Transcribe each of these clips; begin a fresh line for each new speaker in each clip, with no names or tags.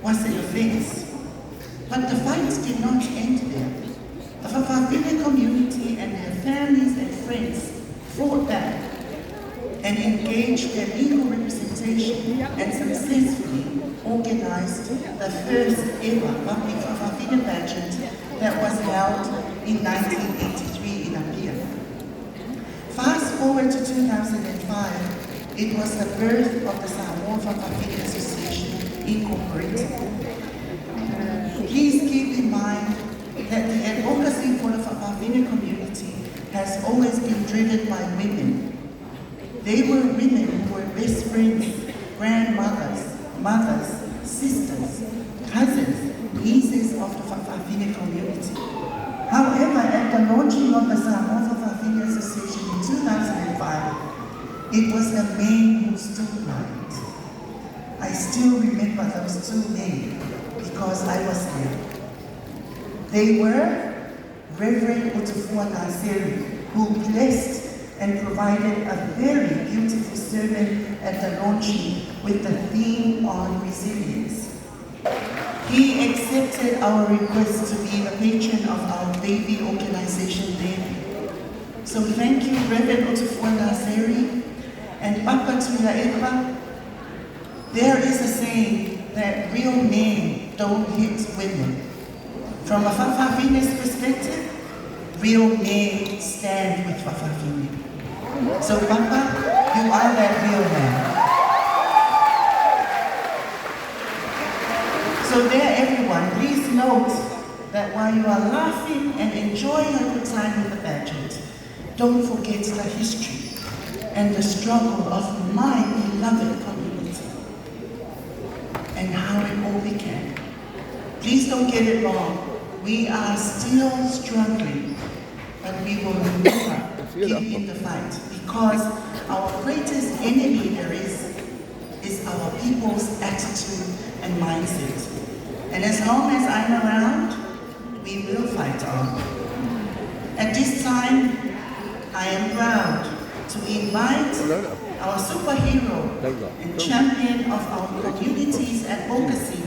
was an offense. But the fight did not end there. The Fa'afafine community and their families and friends fought back and engaged their legal representation and successfully organized the first ever Fa'afafine pageant that was held in 1983 in Apia. Fast forward to 2005, it was the birth of the Samoa Fa'afafine Association Incorporated. Please keep in mind that the advocacy for the Fa'afafine community has always been driven by women. They were women who were best friends, grandmothers, mothers, sisters, cousins, nieces of the Fa'afafine community. However, at the launching of the Samoa Fa'afafine Association in 2005, it was the men who stood right. I still remember those two men because I was there. They were Reverend Utufua Nasiri, who blessed and provided a very beautiful sermon at the launching with the theme on resilience. He accepted our request to be the patron of our baby organization then. So thank you, Reverend Utufua Nasiri and Papa Tuilaepa. There is a saying that real men don't hit women. From a Fa'afafine's perspective, real men stand with Fa'afafine. So Papa, you are that real man. So there everyone, please note that while you are laughing and enjoying a good time with the pageant, don't forget the history and the struggle of my beloved community and how it all began. Please don't get it wrong. We are still struggling, but we will never give in the fight because our greatest enemy there is our people's attitude and mindset. And as long as I'm around, we will fight on. At this time, I am proud to invite our superhero and champion of our community's advocacy,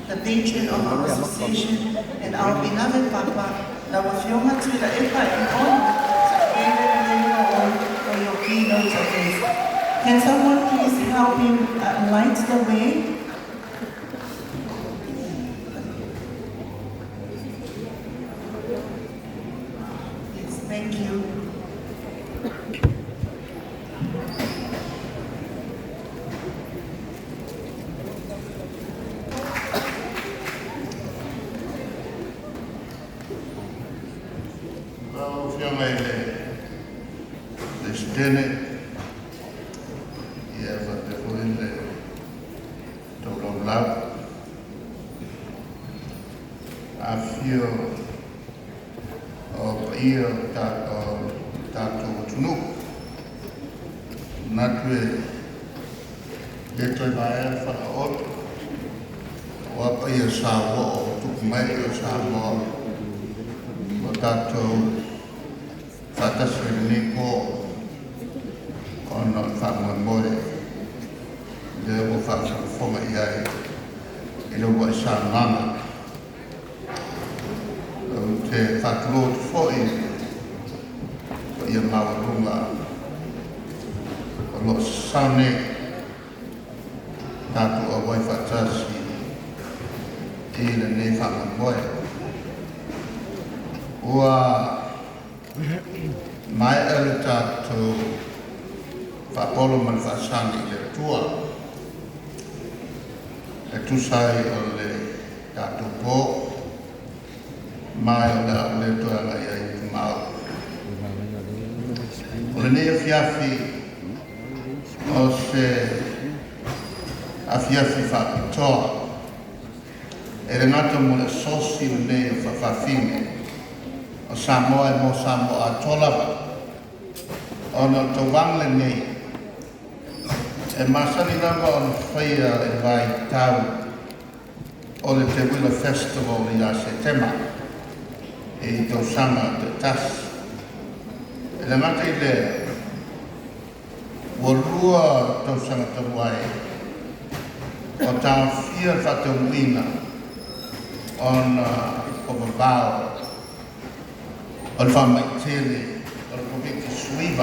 the patron of our association, and our beloved Papa, Lau Afioga Tuilaepa for your keynote address. Can someone please help him light the way? Yes, thank you.
Lau Afioga i le Peresetene, ia faapea foi le taulaulau, afifio o paia o tatou atunuu. Manatu e le toe vaea le falaoto, aua paia sa ua o tupu mai o Samoa o tatou faatasi i lenei po ona o le faamoemoe lea ua faafogafoga i ai i le uluai saunoaga. Ou te faatulou atu foi paia maualuga o lo o sasao nei tatou auai faatasi i lenei faamoemoe. Ua maea le tatou faapolo ma le faasani i le Atua e tusa ai o le tatou po ma o le a ou le toe agai ai i tumau. O lenei afiafi o se afiafi faapitoa e le gata mo le asosi lenei o Fa'afafine o Samoa e mo Samoa atoa lava ona o le tauvaga lenei e masani lava ona faia i le vaitau o le Teuila Festival ia Setema i tausaga taitasi. E le gata i lea, ua 2 tausaga talu ai O taofia le faataunuuina ona o vavao o le faamai tele o le Koviti-19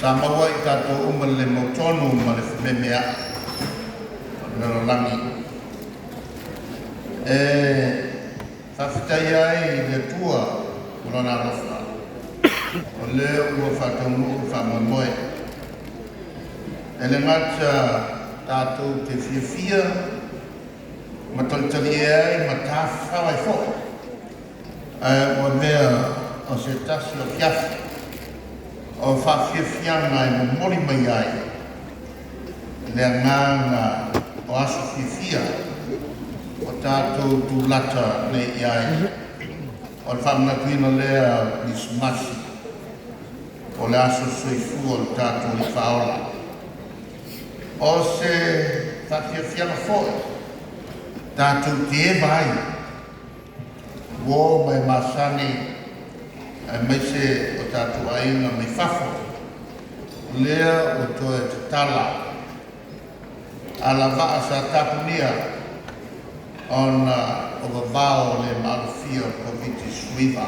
sa maua ai i tatou uma le le mautonu ma le fememeai o le lalolagi. E faafetaia ai i le Atua ma Lona alofa o lea ua faataunuu le faamoemoe. E le gata tatou te fiafia ma talitalie ai ma tafafao ai foi, ae ua mea o se tasi o afiafi o faafiafiaga e momoli mai ai le agaga o aso fiafia o tatou tulata nei i ai o le faamanatuina lea o le Kerisimasi o le aso soifua o le tatou Alii Faaola. O se faafiafiaga foi tatou te eva ai uō ma e masani aemaise o tatou aiga mai fafo, lea ua toe tatala alavaa sa tapunia ona o vavao le maalofia o le Koviti-19.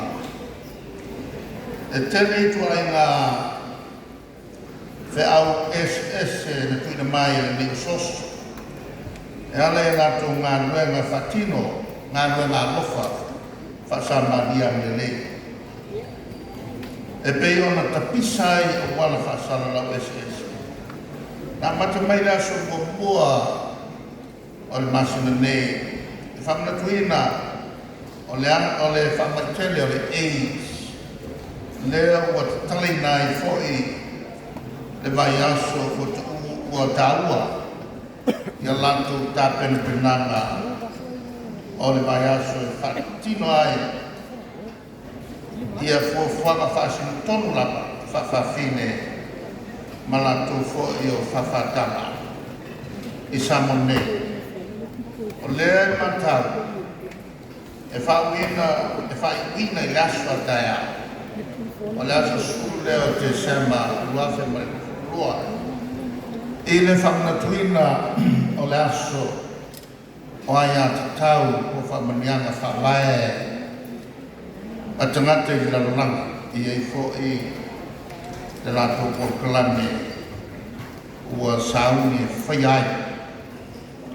E tele ituaiga feau eseese na tuuina mai e lenei ososi e ala i a latou galuega faatino, galuega alofa faa-Samaria agalelei, e pei ona tapisa ai auala faasalalau eseese. Na amata mai le aso muamua o le masina nei e faamanatuina o le o le faamaitele o le AIDS, lea ua tatalaina ai foi le vaiaso ua ua taua ia latou tapenapenaga o le vaiaso e faatino ai ia fuafuaga faasinotonu lava faafafine ma latou foi o fafatama i Samoa nei. O lea e matau e faauiina e faaiuina i le aso a taeao o le aso 10 lea o Tesema 2022 i le faamanatuina o le aso o aiatatau po o faamanuiaga faavae a tagata i le lalolagi, e i ai foi le latou polokalame ua sauni e faia ai.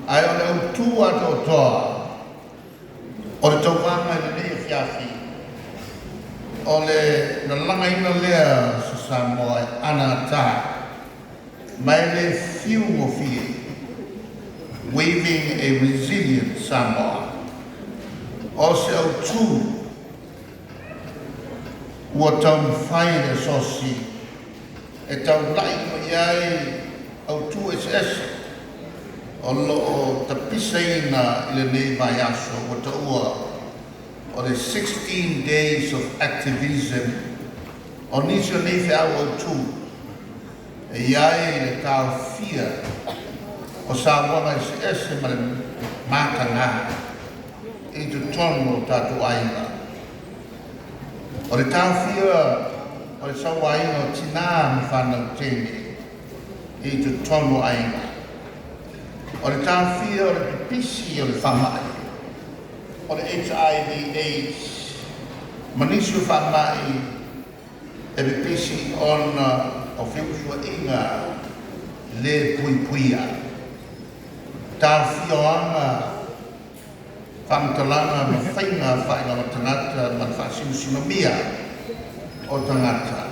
Ae o le autū atoatoa o le tauvaga i lenei afiafi o le lalagaina lea o se Samoa e anatā ma e le fiu gofie, Weaving a Resilient Samoa. O se autū ua taumafai le asosi e taulai uma i ai autū eseese o loo tapisaina i lenei vaiaso ua taua o le 16 Days of Activism. O nisi o nei feau autū e i ai le taofia o sauaga eseese ma le matagā i totonu o tatou aiga, o le taofia o le sauaina o tinā ma fanau teine i totonu o aiga, o le taofia o le pipisi o le faamai o le HIV AIDS ma nisi o faamai e pipisi ona o feusuaiga le puipuia, taofia o aga faamatalaga ma faiga faailoga tagata ma le faasinosino o tagata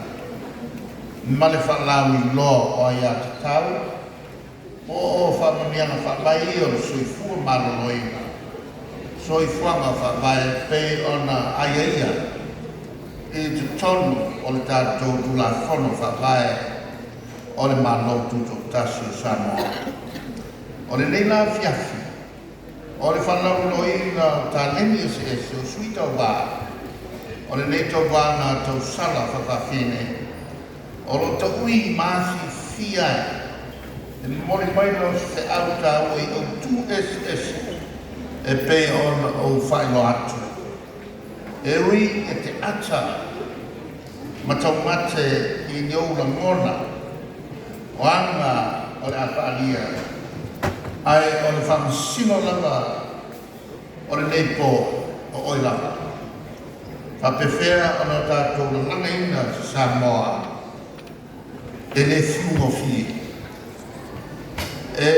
ma le faalauiloa o aiatatau po o faamanuiaga faavae ia o le soifua maloloina, soifuaga faavae pei ona aiaia i totonu o le tatou Tulafono Faavae o le Malo Tutoatasi o Samoa. O lenei la afiafi o le faalauiloaina o taleni eseese o sui tauvā o lenei tauvaga tausala faafafine o loo taui ma afiafia ai e momoli mai o se feau taua i autū eseese e pei ona ou faailoa atu. E ui e te ata ma taumate i ni ou lagona o aga o le a faalia. Ae o le faamasino lava o lenei po o oe lava. Faapefea ona tatou lalagaina se Samoa e le fiugofie? E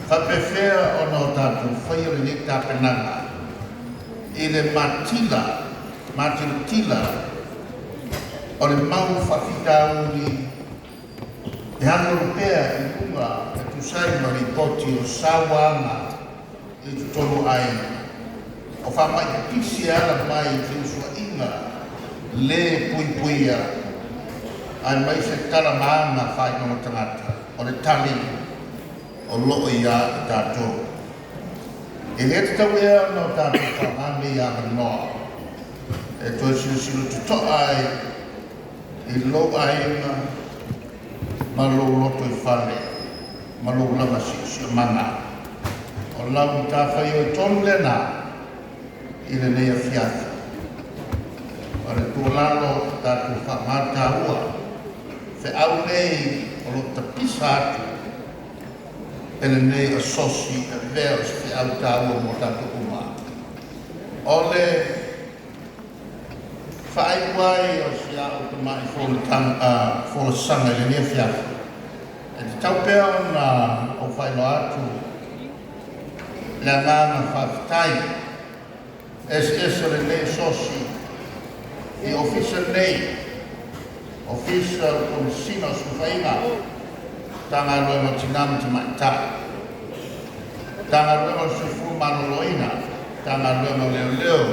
faapefea ona o tatou faia lenei tapenaga i le matila matilatila o le mau faafitauli e alualu pea i luga e tusa ai ma lipoti o sauaga i totonu o aiga, o faamai pipisi e ala mai i feusuaiga lē puipuia, aemaise talamaaga faailoga tagata? O le tali o loo iā i tatou. E lē tatau ea ona o tatou faaaogā nei avanoa e toe silasila totoa ai i lou aiga ma lou loto i fale ma lou lava siosiomana? O lau matafaioi tonu lena i lenei afiafi. O le tuualalo, tatou faaaogā taua feau nei o loo tapisa atu e lenei asosi e avea o se feau taua mo tatou uma. O le faaiu ai o si a'u tama'i folasaga i lenei afiafi, e tatau pea ona ou faailoa atu le agaga faafetai eseese o lenei asosi i ofisa nei, Ofisa o Komesina o Sulufaiga, Matagaluega o Tinā ma Tamaitai, Matagaluega o le Soifua Maloloina, Matagaluega o Leoleo,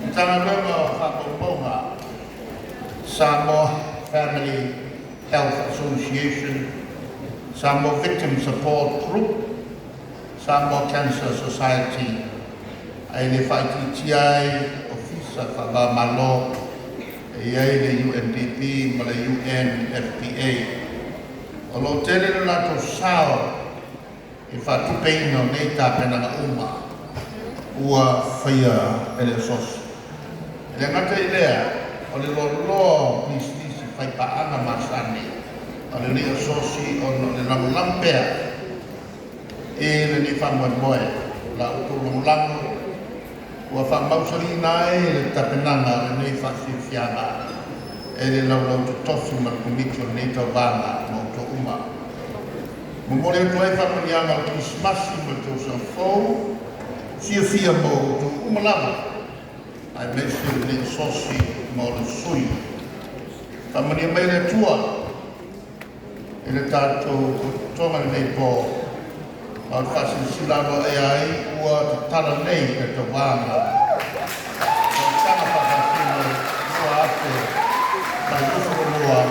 Matagaluega o Faamaumauga, Samoa Family Health Association, Samoa Victim Support Group, Samoa Cancer Society, ae le faaitiitia ai ofisa faava-o-Malo e i ai le UNDP ma le UNFPA o loo tele le latou sao i faatupeina o nei tapenaga uma ua faia e le asosi. E le gata i lea, o le loaloa o pisinisi faipaaga masani o lenei asosi ona o le lagolago pea i lenei faamoemoe. La outou lagolago ua faamausaliina ai le tapenaga o lenei faafiafiaga e le laulau totofi ma le komiti o lenei tauvaga ma outou uma. Momoli atu ai faamanuiaga o le Kerisimasi ma le tausaga fou fiafia mo outou uma lava, aemaise lenei asosi ma ona sui. Faamanuia mai le Atua i le tatou potopotoga lenei po. Ma o le faasilasila aloaia ai ua tatala nei le tauvaga Fonotaga Faafafine 2022.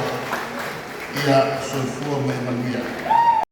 Ia soifua ma ia manuia.